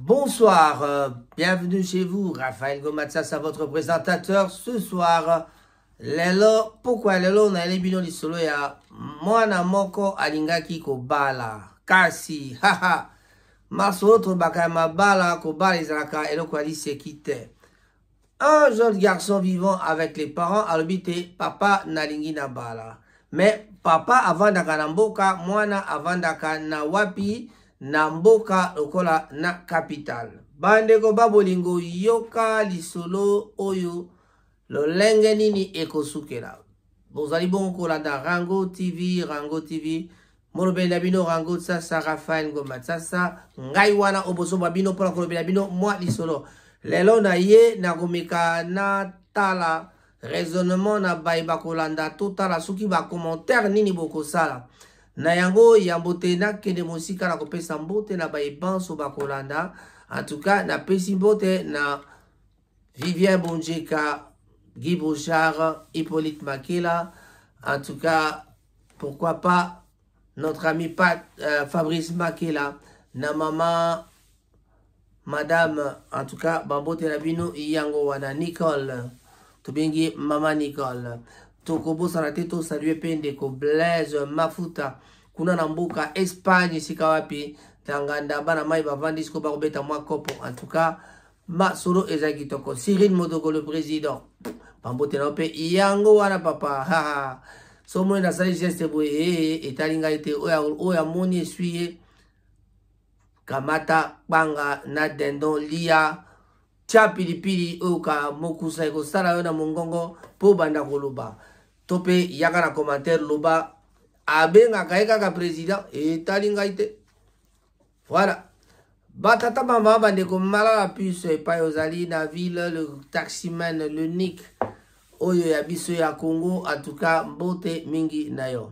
Bonsoir, bienvenue chez vous, Raphaël Gomatsasa, votre présentateur ce soir. Lelo, pourquoi lelo nayeli bino lisolo ya mwana moko alingaki kobala kasi haha masolo tolobaka ya mabala kobala ezalaka eloko ya liseki te. Un jeune garçon vivant avec les parents alobi te papa nalingi na bala, mais papa avandaka na mboka, mwana avandaka na wapi? Na mboka lokola na capitale. Bandeko ba bolingo, yoka lisolo oyo lolenge nini ekosukela. Bozali bongo kolanda Rango TV, Rango TV, molobeli na bino Rango Tsasa, Raphaël Ngoma Tsasa, ngai wana obozo bwa bino mpona kolobela bino mwa lisolo. Lelo na ye nakomeka natala raisonnement na baye bakolanda, totala soki ba commentaire nini bokosala. Na yango yambo te nakende mosika na kopesa mbote na baye banso bakolanda. En tout cas, napesi mbote na Vivien Bonjeka, Guy Bouchard, Hippolyte Makela, en tout cas, pourquoi pas notre ami Pat, Fabrice Makela, na maman, madame, en tout cas, bambote na bino yango wana, Nicole, tobengi mama Nicole. Tokobosana te tosalue mpe ndeko Blaise Mafuta, kuna na mboka Espagne, esika wapi tanganda bana mai bavandi siko bakobeta mwa kopo. En tout cas, masolo eza kitoko. Cyril Modoko, le président, bambote na yo mpe yango wana papa. Ha, so moi nasali geste boye, etali ngai te. Oyo amoni esui ye, kamata kpanga na dindon lia, tia pilipili oyo ka mokusa ekosala yo na mongongo mpo banda koloba. To mpe yaka na commentaire loba abengaka ye kaka président, etali ngai te. Voilà. Batata mama bandeko malala puce epai ozali na ville, le taximan l'unique oyo ya biso ya Congo, en tout cas mbote mingi na yo.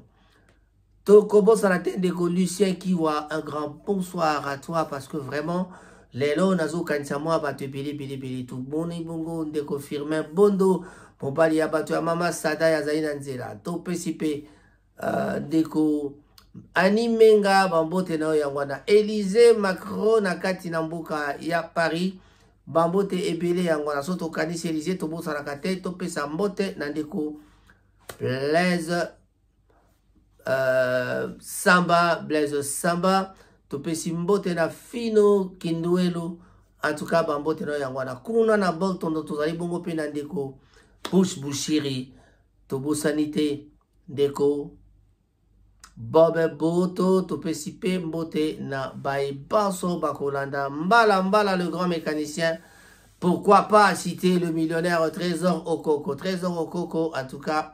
Tokobosana te ndeko Lucien Kiwa, un grand bonsoir à toi parce que vraiment lelo nazokanisa mwa bato ebele ebele ebele. Toboni bongo ndeko Firmin Bondo, mobali ya bato ya mama Sada azali na nzela. Topesi mpe ndeko Ani Menga bambote na yo yango wana. Élysée Macron na kati na mboka ya Paris, bambote ebele yango wana. So tokanisi Élysée tobosanaka te, topesa mbote na ndeko Blaise Samba, Blaise Samba, topesi mbote na Fino Kinduelu, en tout cas bambote na yo yango wana. Kuna na Boltondo tozali bongo mpe na ndeko Bush Bushiri, tobosani te ndeko Bob Boto, topesi pe mbote na baye banso bakolanda mbala mbala le grand mécanicien. Pourquoi pas citer le millionnaire Trésor Okoko. Trésor Okoko, en tout cas,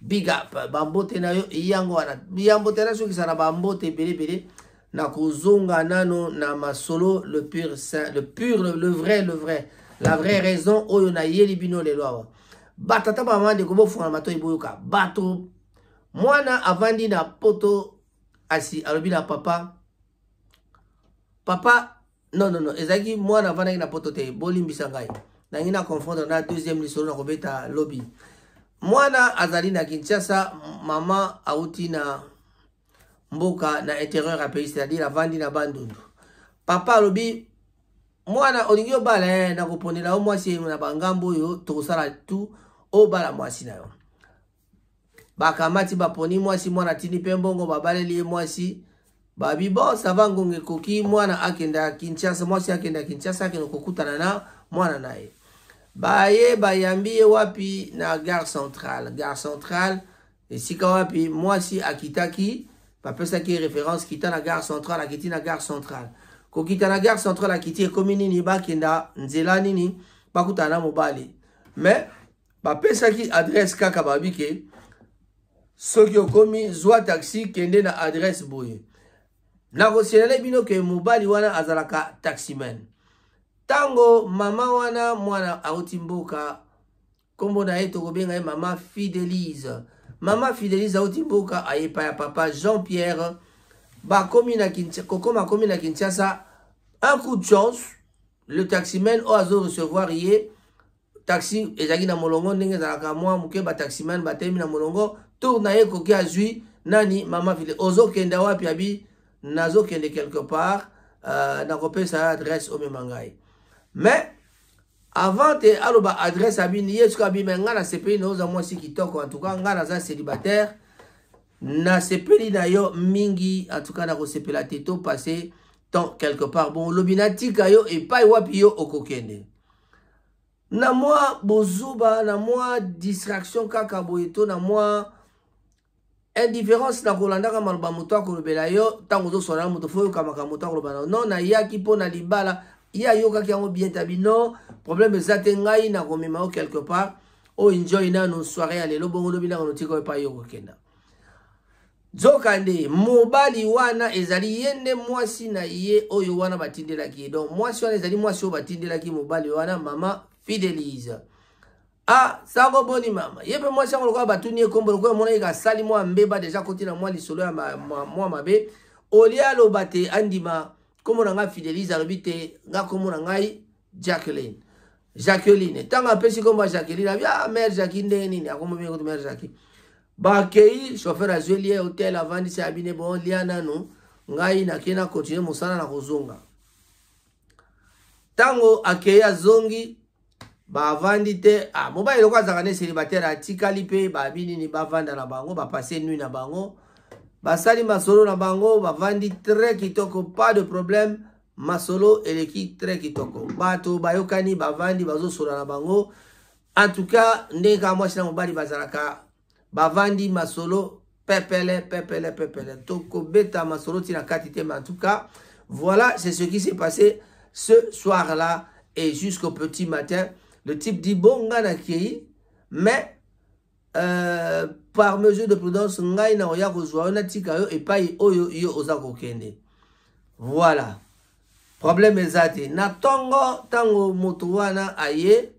big up. Bambote na yo yango wana. Yambote na sokisa na bambote ebele ebele. Na kozonga nano na masolo le pur saint, le pur, le vrai, le vrai. La vraie raison oyo na yeli bino lelo awa. Batata mama ndeko bofunga matoi boyoka. Bato mwana avandi na poto asi alobi na papa, papa non non non, ezalaki mwana avandaki na poto te, bolimbisa ngai nangi na confondre na deuxième lisolo na kobeta lobi. Mwana azali na Kinshasa, mama auti na mboka na intérieur ya pays, c'est-à-dire avandi na Bandundu. Papa alobi mwana olingi obala, nakoponela yo mwasi na bangambo oyo tokosala tout obala mwasi na yo. Bakamati baponi mwasi, mwana tindi mpe mbongo, babaleli ye mwasi. Babi bon ça va, ngonga ekoki mwana akenda Kinshasa, mwasi akenda Kinshasa, akende kokutana na mwana na ye. Baye bayambi ye wapi? Na gare centrale. Gare centrale esika wapi mwasi akitaki, bapesaki ye référence, kita na gare centrale. Akiti na gare centrale, kokita na gare centrale akiti, ekomi nini? Bakenda nzela nini bakutana na mobali, mais bapesaki adresse kaka, babi ke soki okomi zwa taxi kende na adresse boye. Nakosignale bino ke mobali wana azalaka taximan. Ntango mama wana mwana auti mboka, kombo na ye tokobenga ye mama Fidelise. Mama Fidelise auti mboka ayepa ya papa Jean-Pierre, bakomi na Kinshasa, kokoma akomi na Kinshasa, un coup de chance, le taximan oyo azo recevoir ye, taxi ezalaki na molongo ndenge ezalaka mwa moke, bataximan batelemi na molongo, tour na ye ekoki, azwi nani? Mama Fide. Ozokenda wapi? Abi nazokende quelque part. Nakopesa yo adresse, omema ngai. Mais avant te aloba adresse, abini ye soki abi: "Me ngai nasepeli na oza mwasi kitoko, en tout cas ngai naza célibataire, nasepeli na yo mingi, en tout cas nakosepela te to passer temps quelque part. Bon, olobi natika yo epai wapi yo okokende?" Na mwa bozuba, na mwa distraction kaka boye, to na mwa indifférence na kolandaka maloba moto akolobela yo. Ntango ozoswana na moto, faut oyokamaka moto akoloba na non, nayaki mpo na libala. Ye ayokaki yango bien tabi: "Non, problème eza te, ngai nakomema yo quelque part, oyo enjoy nano soirée ya lelo, bongo lobi nanga notika oyo epai yo kokenda." Nzokande mobali wana ezali ye nde mwasi na ye oyo wana batindelaki ye. Donc mwasi wana ezali mwasi oyo batindelaki mobali wana, mama Fidelise. Ah, sango boni mama? Ye mpe mwasi yango, lokola batuni ye kombo, lokola emonaki kasali mwa mbeba déjà, koti na mwa lisolo ya mwa mabe, olie aloba te andima kombo na ngai Fidelise, alobi te: "Nga kombo na ngai Jacqueline." Jacqueline, ntango apesi kombo ya Jacqueline, abi: "Ah, mère Jacqui, ndenge nini?" Akombo mingi kutu mère Jacqui. Bakei, chauffeur azweli ye hotel, avandisi, abine: "Bon, lia nanu, ngai nakei na continue mosala na kozonga." Ntango akei, azongi, bavandi te. Ah, mobali eloko azalaka nde célibataire, atikali mpe babi nini, bavanda na bango, bapase nuit na bango, basali masolo na bango, bavandi très kitoko, pas de problème, masolo eleki très kitoko, bato bayokani, bavandi, bazosola na bango. En tout cas, ndenge kaka mwasi na mobali bazalaka, bavandi, masolo pepele pepele pepele. Tokobeta masolo ntina kati te, mais en tout cas, voilà, c'est ce qui s'est passé ce soir là et jusqu'au petit matin. Le type dit: "Bon, nga nakei, mais par mesure de prudence, ngai na oya kozwa yo, natika yo epai oyo yo oza kokende." Voilà, problème eza te. Na ntongo, ntango moto wana aye,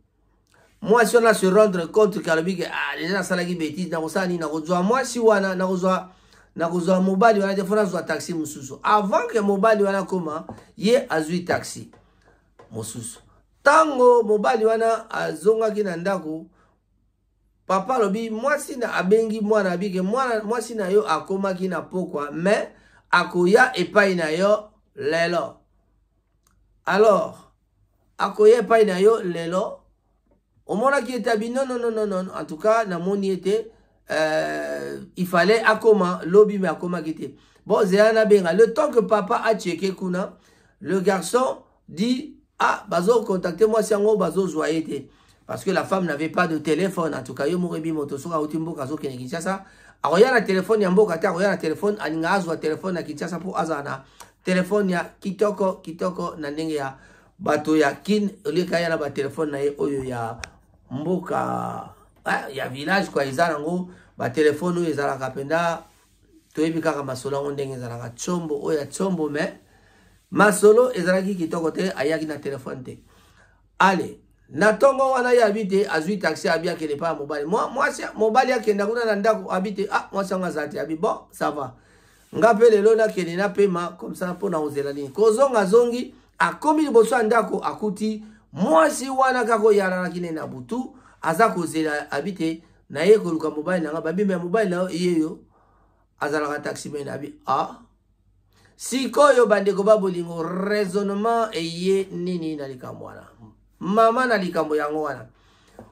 mwasi wana se rendre compte ke alobi ke: "Ah, déjà nasalaki bêtise, nakosala nini? Nakozwa mwasi wana, nakozwa mobali wana te, faut nazwa taxi mosusu." Avant ke mobali wana koma, ye azwi taxi mosusu. Ntango mobali wana azongaki na ndako, papa alobi mwasi na abengi mwana, abike: "Mwana, mwasi na yo akomaki na pokwa, mais akoya epai na yo lelo. Alors akoya epai na yo lelo, omonaki ete?" Abi: "Non, non, non, non, en tout cas namoni ete il fallait akoma lobi, mais akomaki te. Bon, zela nabenga." Le temps que papa acheke kuna, le garçon dit: "Ah, bazocontacte mwasi yango, bazozwa ye te", parce que la femme n'avait pas de téléphone. En tout cas, yo moko ebi, moto soki auti mboka, azokende Kinshasa, akoya na telefone ya mboka te, akoya na telefone, alinga azwa telefone ya Kinshasa mpo azala na telefone ya kitoko kitoko na ndenge ya bato ya Kin, oleka ya na batelefone na ye oyo ya mboka, ya village kwa. Eza nango batelefone oyo ezalaka mpenza, toyebi kaka masolo yango ndenge ezalaka, tshombo oyo ya tshombo. Mais masolo ezalaki kitoko te, ayaki na telefone te. Ale na ntongo wana, ye abi te azwi taxi, abi akende epai ya mobali. Mwasi mobali akenda kuna na ndako, abi te: "Ah, mwasi yango aza te." Abi: "Bon, ça va, nga mpe lelo nakende napema comme ça, mpo na kozela nini." Kozonga, azongi, akomi liboso ya ndako, akuti mwasi wana kaka oyo alalaki ne na butu, aza kozela. Abi te: "Naye koluka mobali na nga." Babi: "Me mobali na yo ye yo azalaka taximan." Abi: "Ah." Sikoyo, bandeko ba bolingo, raisonnement eye nini na likambo wana? Mama na likambo yango wana,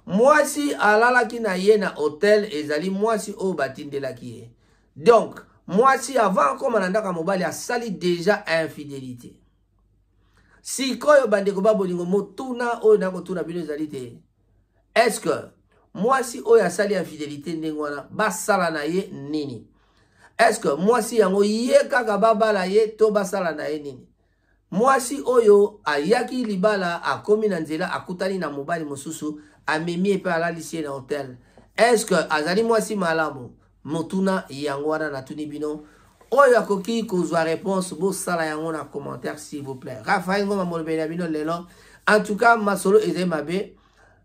mwasi alalaki na ye na hotel ezali mwasi oyo batindelaki ye. Donc mwasi, avant akóma na ndako ya mobali, asali déjà infidélité. Sikoyo, bandeko ba bolingo, motuna oyo nakotuna bino ezali te: est-ce que mwasi oyo asali infidélité ndenge wana, basala na ye nini? Est-ce que mwasi yango ye kaka babala ye to basala na ye nini? Mwasi oyo ayaki libala, akomi na nzela, akutani na mobali mosusu, amemi ye mpe alalisi ye na hotel, est-ce que azali mwasi malamu? Motuna yango wana natuni bino. Oyo akoki kozwa réponse, bosala yango na commentaire, s'il vous plaît. Rafael Ngoma molobeli na bino lelo. En tout cas, masolo ezali mabe.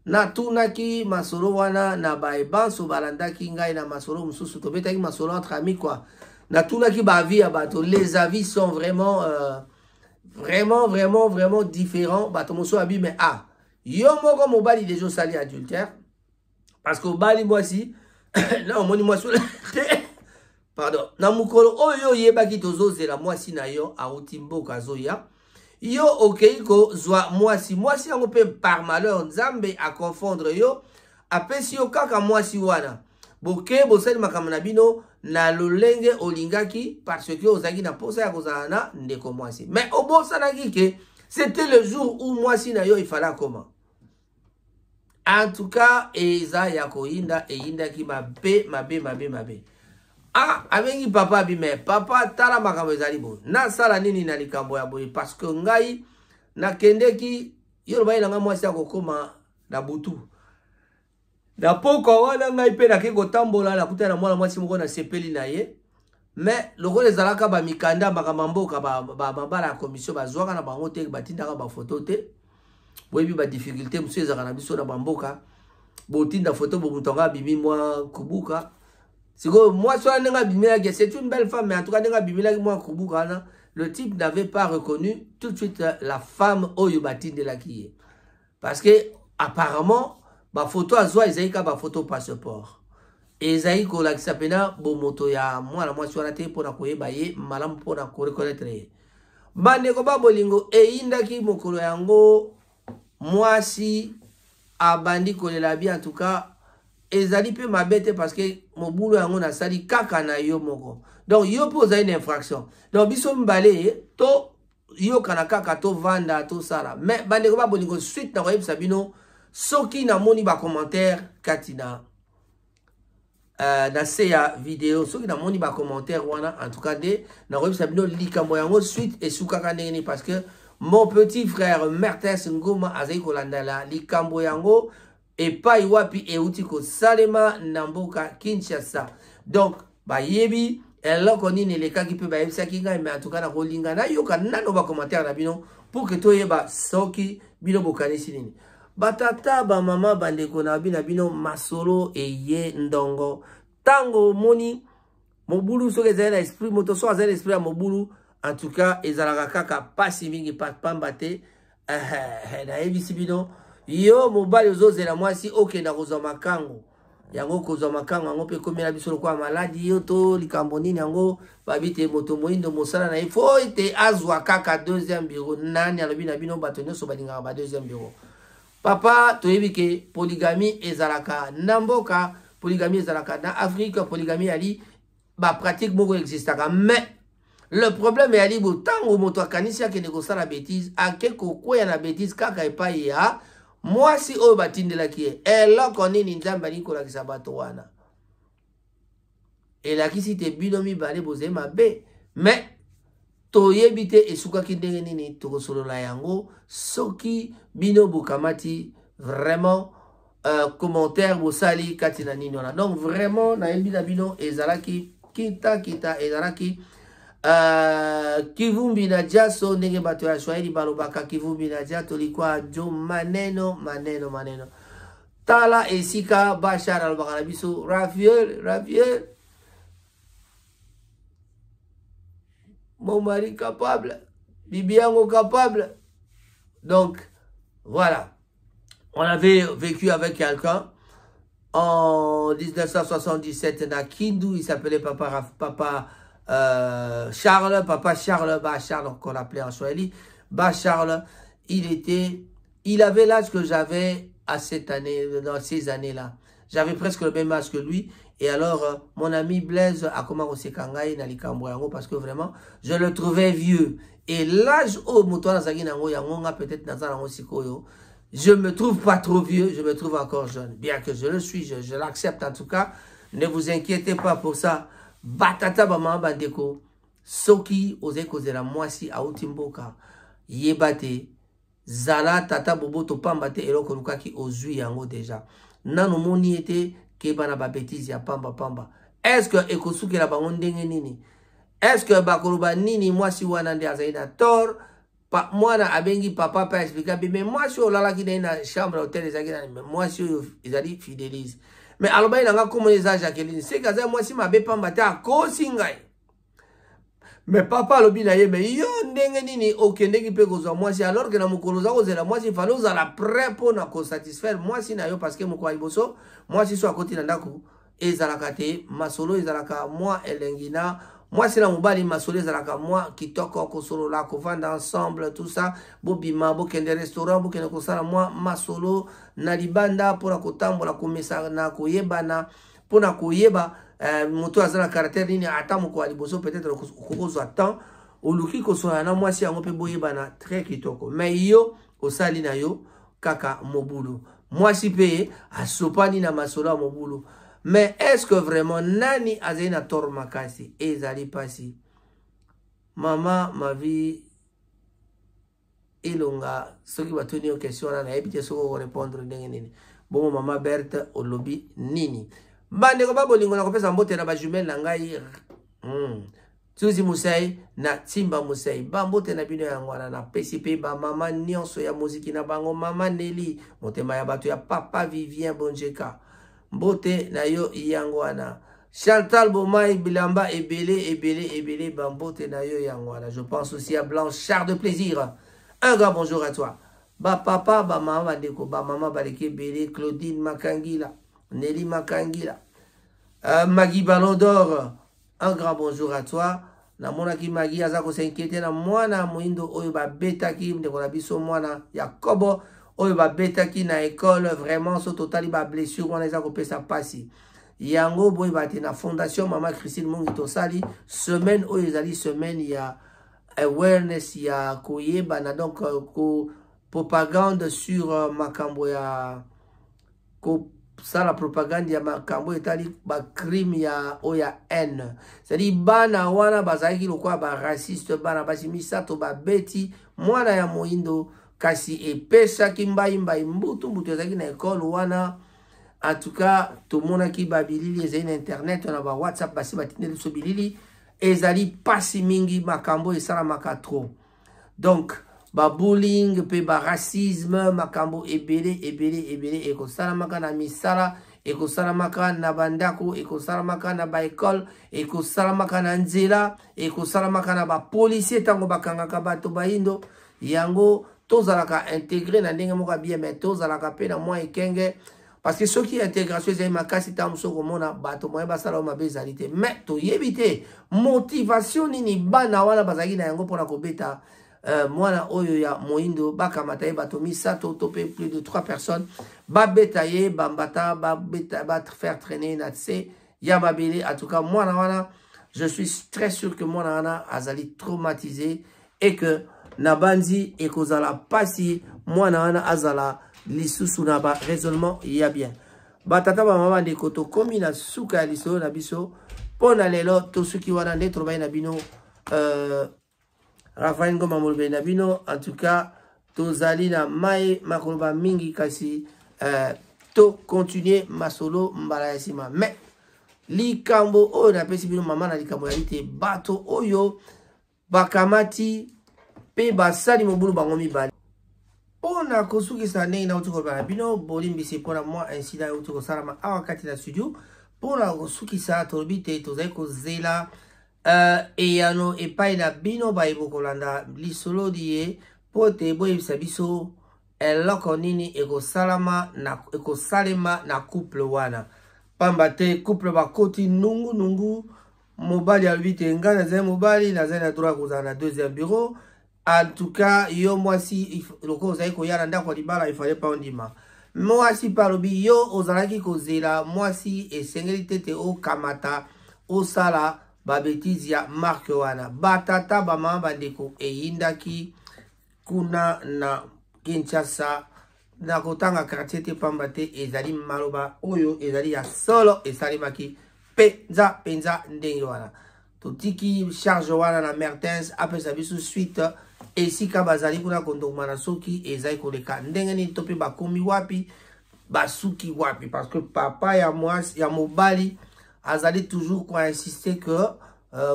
Natunaki masolo wana na baebanso balandaki ngai na masolo mosusu, tobetaki masolo entre amis quoi. Natunaki baavis ya bato, les avis sont vraiment vraiment vraiment vraiment différents. Bato mosusu abi: "Mais ah, yo moko mobali déjà osali adultère, parce que obali mwasi na omoni mwasi te, pardon, na mokolo oyo oyebaki tozozela mwasi na yo auti mboka azoya." Yo okei kozwa mwasi, mwasi yango mpe par malheur Nzambe aconfondre yo, apesi yo kaka mwasi wana. Boke bosali makambo na bino na lolenge olingaki parce que ozalaki na posa ya kozala na ndeko mwasi. Mais obosanaki ke c'était le jour où mwasi na yo il fallait akoma. En tout cas, eza ya koyinda, eyindaki mabe, mabe, mabe, mabe. Ah, abengi papa abi, mais papa, tala makambo ezali boye. Nasala nini na likambo ya boye? Parce que ngai, nakendeki, yo lobaki na ngai mwasi akokoma na butu. Na pokwa wana ngai mpe nake kotambola, nakutana na mwana mwasi moko nasepeli na ye. Mais lokola ezalaka ba mikanda makambo ya mboka, ba mabala ya commission bazwaka na bango te, batindaka ba photo te. Boyebi ba difficulté mosusu ezalaka na biso na bamboka, botinda photo bo moto yango abimi mwa kubuka. Sikoyo mwasi wana ndenge abimelaki, c'est une belle femme, mais en tout cas ndenge abimelaki mwa kubuka wana, le type n'avait pas reconnu tout de suite la femme oyo batindelaki ye. Parce que apparemment ba photo azwa ezali kaka ba photo passeport. Ezali kolakisa pena bomoto ya mwana mwasi wana te mpona koyeba ye malamu, mpona koreconnaître ye. Bandeko ba bolingo, eyindaki mokolo yango, mwasi abandi kolela bi. En tout cas ezali mpe mabe te parce que mobulu yango nasali kaka na yo moko. Donc yo mpe ozali na infraction. Donc biso mibale to yokana kaka, tovanda tosala. Mais bandeko ba bolingo, suite na koyebisa bino soki namoni ba commentaire kati na se ya video. Soki namoni ba commentaire wana, en tout cas nde nakoyebisa bino likambo yango suite esukaka ndenge nini, parce que mon petit frère Mertes Ngoma azali kolandala likambo yango epai wapi euti kosalema na mboka Kinshasa. Donc bayebi eloko nini elekaki mpe bayebisaki ngai, mais en tout cas nakolinga nayoka nano ba commentaire na bino pour que toyeba soki bino bokanisi nini. Batata, bamama, bandeko na bino, bino masolo eye ndongo. Tango omoni mobulu, soki ezali na esprit moto, soki azali na esprit ya mobulu, en tout cas ezalaka kaka pasi mingi pamba te. Nayebisi bino, yo mobali ozozela mwasi okenda kozwa makango yango, kozwa makango yango mpe ekomela biso lokola maladi yo to likambo nini yango. Babi te moto moyindo mosala na ye fo ete azwa kaka deuxième bureau. Nani alobi na bino bato nyonso balingaka ba deuxième bureau? Papa, toyebi ke polygamie ezalaka na mboka, polygamie ezalaka na Afrique, polygamie yali ba pratique moko existaka. Mais le problème eyali bo ntango moto akanisi akende kosala bêtise, ake kokweya na bêtise kaka epai ya mwasi oyo batindelaki ye. Eloko nini Nzambe alingi kolakisa bato wana? Elakisi te bino mibale bozali mabe, mais toyebi te esukaki ndenge nini. Tokosolola yango soki bino bokamati vraiment commentaire bosali kati na nini wana. Donc vraiment nayebi na bino ezalaki kita kita, ezalaki kivumbi na jaso, ndenge bato ya Swahili balobaka kivumbi na jato likwa jo maneno maneno maneno. Tala esika Bashar alobaka na biso Rafael, Rafael, mon mari capable, bibi yango capable. Donc voilà, on avait vécu avec quelqu'un en 1977 na Kindu, il s'appelait papa Charles, papa Charles, Ba Charles qu'on appelait en Swahili. Ba Charles, il avait l'âge que j'avais à cette année, dans ces années-là. J'avais presque le même âge que lui. Et alors, mon ami Blaise a commencé koseka ngai na likambo yango parce que vraiment, je le trouvais vieux. Et l'âge oyo moto azalaki nango yango nga peut-être naza nango sikoyo, je me trouve pas trop vieux, je me trouve encore jeune. Bien que je le suis, je l'accepte en tout cas. Ne vous inquiétez pas pour ça. Batata, bamama, bandeko, soki ozali kozela mwasi auti mboka, yeba te, zala tata boboto pamba te eloko olukaki ozwi yango déjà. Nano moni ete keba na babêtises ya pamba pamba. Est-ce que ekosukela bango ndenge nini? Est-ce que bakoloba nini? Mwasi wana nde azali na tort. Pa, mwana abengi papa mpe aexpliquer abi, mais mwasi oyo olalaki na ye na chambre hotel ezalaki nani? Mais mwasi oyo ezali Fidelise. Mais alobaki na nga komona eza Jacqueline, seke azali mwasi mabe pamba te akosi ngai. Mais papa alobi na ye, mais yo ndenge nini okendeki mpe kozwa mwasi alors que na mokolo oza kozela mwasi, fallait ozala prêt mpona kosatisfaire mwasi na yo, parce que mokolo ya liboso mwasi so akoti na ndako ezalaka te masolo, ezalaka mwa elengi na Mwasi na mobali, masolo ezalaka mwa kitoko, kosolola, kovanda ensemble, tout ça, bobima, bokende restaurant, bokende kosala mwa masolo na libanda mpona kotambola, komesana, koyebana, mpona koyeba moto aza na caractère nini. Ata mokolo ya liboso, peut-être okokozwa temps, oluki kosolola na mwasi yango mpe boyebana, très kitoko. Mais yo osali na yo kaka mobulu, mwasi mpe asopani na masolo ya mobulu. Mais est ce que vraiment nani azali na tort makasi? Ezali mpasi. Mama Mavi Elonga, soki batuni yo question wana, nayebi te soki okorépondre ndenge nini. Bongo mama Berthe, olobi nini? Bandeko ba bolingo, na kopesa mbote na bajumelles na ngai, Tuzi Musai na Timba Musai, bambote na bino yango wana. Napesi mpe bamama nyonso ya moziki na bango, mama Neli motema ya bato ya papa Vivien Bonjeka, mbote na yo yango wana. Chantal Bomai, bilamba ebele ebele ebele, bambote na yo yango wana. Je pense aussi à Blanchard de Plaisir, un grand bonjour à toi. Bapapa, bamama, bandeko, bamama baleki ebele, Claudine Makangila, Nelly Makangila, Magui Ballon d'Or, un grand bonjour à toi. Namonaki Magi aza kos'inquiéter na mwana moyindo oyo babetaki, ndeko na biso mwana ya kobo oyo babetaki na école. Vraiment, so totali bablessure wana, eza kopesa mpasi. Yango boyeba te, na fondation Mama Christine Mungi tosali semaine oyo, ezali semaine ya awareness, ya koyebana, donc ko propagande sur makambo ya kosala propagande ya makambo etali bacrime ya oyo ya haine, c'est-à-dire bana wana bazalaki lokola baraciste. Bana basi misato babeti mwana ya moyindo, kasi epesaki mbai-mbai, mbutu mbutu ezalaki na école wana. En tout cas, tomonaki babilili ezali na internet, na bawhatsapp, basi batindeli biso bilili. Ezali mpasi mingi, makambo esalamaka trop. Donc babullying mpe baracisme, makambo ebele ebele ebele ekosalamaka na misala, ekosalamaka na bandako, ekosalamaka na baécole, ekosalamaka na nzela, ekosalamaka na bapolicier ntango bakangaka bato bayindo. Yango tozalaka intégré na ndenge moko ya bien, mais tozalaka mpe na mwa ekenge, parce que soki intégration ezali makasi, ntango mosusu komona bato moye basala oyo mabe ezali te. Mais toyebi te motivation nini bana wana bazalaki na yango mpona kobeta mwana oyo ya moyindo. Bakamata ye bato misato to mpe plus de trois personnes, babeta ye bambata, babeta, bafaire traîner na se ya mabele. En tout cas, mwana wana, je suis très sûr que mwana wana azali traumatisé et que na bandi ekozala mpasi mwana wana azala lisusu na baraisonnement ya bien. Batata, bamama, bandeko, tokómi na suka ya lisolo na biso mpo na lelo. Tosuki wana nde tolobaki na bino. Rafael Ngoma molobeli na bino. En tout cas, tozali na mai makoloba mingi, kasi tocontinue masolo mbala ya nsima. Mais likambo oyo napesi bino, mama na likambo yali te, bato oyo bakamati mpe basali mobulu bango mibale. Mpo na kosukisa, ndenge nauti koloba na bino, bolimbisi mpona mwa incident euti kosalama awa kati na studio. Mpo na kosukisa, tolobi te tozali kozela eyano epai na bino bayebi kolanda lisolo liye, mpo te boyebisa biso eloko nini ekosalama na, ekosalema na couple wana. Pamba te couple bakoti nungunungu. Mobali alobi te: "Ngai nazali mobali, nazali na droit ya kozala na deuxième bureau." En tout cas, yo mwasi, lokola ozali koya na ndako ya libala, ifale pa ondima. Mwasi mpe alobi: "Yo ozalaki kozela mwasi, esengeli te te okamata osala babêtises ya marque wana." Batata, bamama, bandeko, eyindaki kuna na Kinshasa, na kotanga quartier te, pamba te ezali maloba oyo ezali ya solo, esalemaki mpenza mpenza ndenge wana. Totiki charge wana na Mertens apesa biso suite, esika bazali kuna kondongwana, soki ezali koleka ndenge nini, to mpe bakomi wapi, basuki wapi, parce que papa ya mwasi, ya mobali azali toujours koinsiste que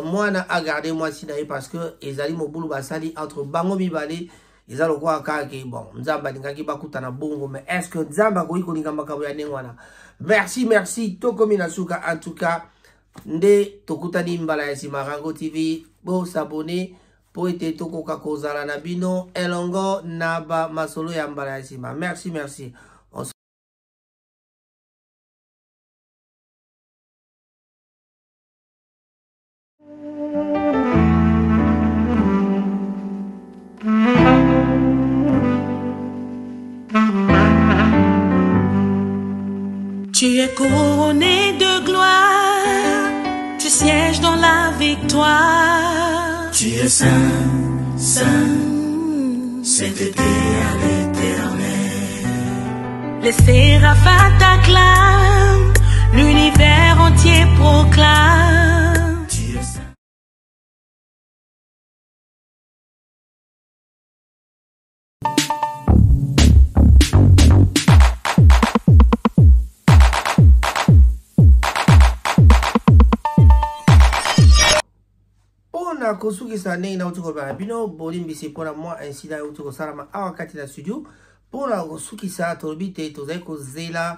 mwana agarde mwasi na ye, parce que ezali mobulu basali entre bango mibale. Eza lokola kaka ke bon, Nzambe alingaki bakutana bongo, mais est ce que Nzambe akoki kolinga makambo ya ndenge wana? Merci, merci, tokomi na suka. En tout cas, nde tokutani mbala ya nsima. Rango TV, bos'abonner mpo ete tokoka kozala na bino elongo na bamasolo ya mbala ya nsima. Merci, merci. On Tu es couronné de gloire, tu sièges dans la victoire. Tu es saint, saint, sainteté à l'éternel. Les séraphins t'acclament, l'univers entier proclame. Tu es saint. Mpo na kosukisa ndenge nauti koloba na bino, bolimbisi mpo na mwa incident euti kosalama awa kati na studio. Mpo na kosukisa, tolobi te tozali kozela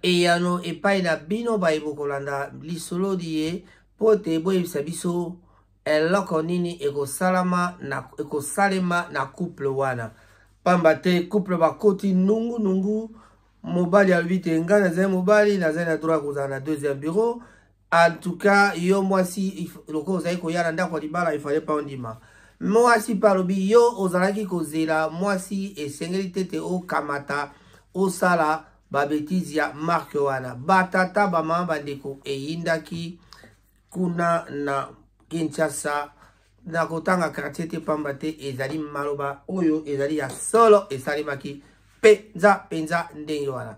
eyano epai na bino baye bokolanda lisolo liye, mpo te boyebisa biso eloko nini ekosalama na, ekosalema na couple wana. Pamba te couple bakoti nungu nungu, mobali alobi te ngai nazali mobali, nazali na droit ya kozala na deuxième bureau. En tout cas yo mwasi lokola ozali koya na ndako ya libala, ifale pa ondima. Mwasi mpe alobi yo ozalaki kozela mwasi, esengeli te te okamata osala babetize ya marke wana. Batata, bamama, bandeko, eyindaki kuna na Kinshasa. Na kotanga quartier te, pamba te ezali maloba oyo ezali ya solo, esalemaki mpenza mpenza ndenge wana.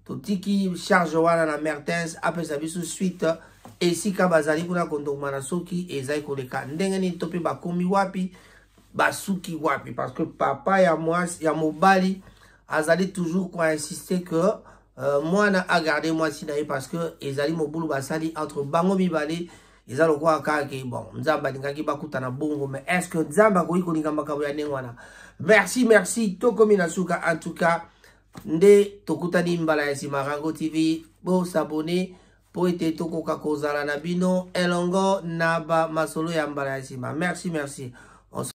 Totiki charge wana na Mertens apesa biso suite esika bazali kuna kondongwana, soki ezali koleka ndenge nini, to mpe bakomi wapi, basuki wapi, parce que papa ya mwasi ya mobali azali toujours koinsiste que mwana agarde mwasi na ye, parce que ezali mobulu basali entre bango mibale. Eza lokola kaka ke bon, Nzambe alingaki bakutana bongo, mais est ce que Nzambe akoki kolinga makambo ya ndenge wana? Merci, merci, tokomi na suka. En tout cas nde tokutani mbala ya nsima. Rango TV, bosabone mpo ete tokoka kozala na bino elongo na ba masolo ya mbala ya nsima. Merci, merci.